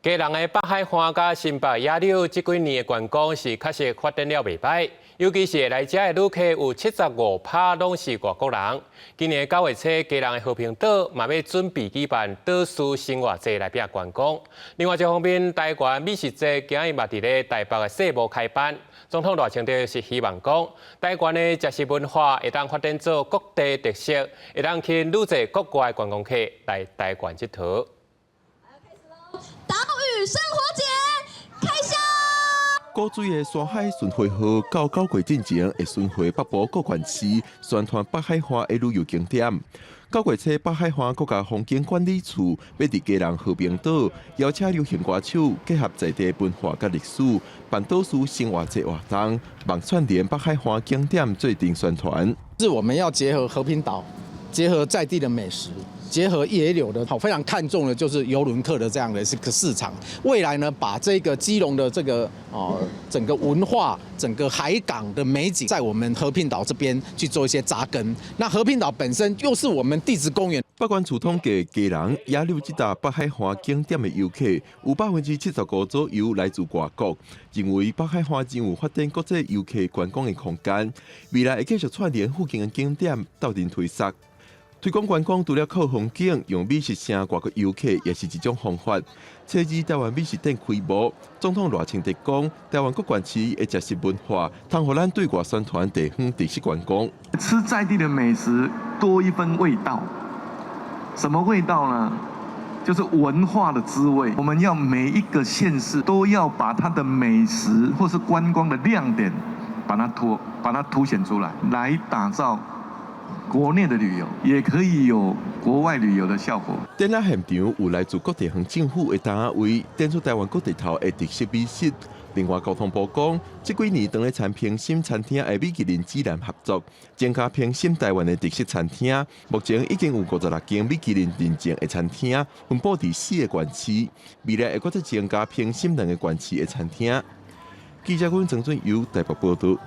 基隆的北海岸佮新北野柳，這幾年的觀光是確實發展了袂䆀，尤其是來遮的旅客有75%攏是外國人。今年9月初，基隆的和平島嘛欲準備舉辦島嶼生活節來拚觀光。另外一方面，台灣美食節今日嘛佇咧台北的世貿開辦。總統賴清德是希望講，台灣的食食文化會當發展做國際特色，會當吸引愈濟國外觀光客來台灣𨑨迌。島嶼生活節開箱。古錐的山海巡迴號到九月進前會巡迴北部各縣市，宣傳北海岸的旅遊景點。九月初，北海岸國家風景管理處欲佇基隆和平島邀請流行歌手，結合在地文化佮歷史，辦島嶼生活節活動，望串聯北海岸景點做陣宣傳。是我們要結合和平島，結合在地的美食。結合野柳的，好，非常看重的就是郵輪客的這樣的一個市場。未來呢，把這個基隆的這個哦整個文化、整個海港的美景，在我們和平島這邊去做一些扎根。那和平島本身又是我們地質公園。北管處統計，基隆野柳這搭北海岸景點的遊客有75%左右來自外國，認為北海岸真有發展國際遊客觀光的空間。未來會繼續串聯附近的景點，鬥陣推捒。推廣觀光除了靠風景，用美食吸引外國遊客也是一種方法。初二台灣美食展開幕，總統賴清德講，台灣各縣市的食食文化，通予咱對外宣傳地方特色觀光。吃在地的美食多一分味道，什麼味道呢？就是文化的滋味。我們要每一個縣市都要把它的美食或是觀光的亮點，把它凸顯出來，來打造國內的旅遊，也可以有國外旅遊的效果。展覽現場有來自各地方政府的單位，展出台灣各地頭的特色美食。另外，交通部講，這幾年當咧參評審餐廳的米其林指南合作，增加評審台灣的特色餐廳。目前已經有56間米其林認證的餐廳，分佈佇四個縣市。未來會閣再增加評審兩個縣市的餐廳。記者阮曾俊友台北報道。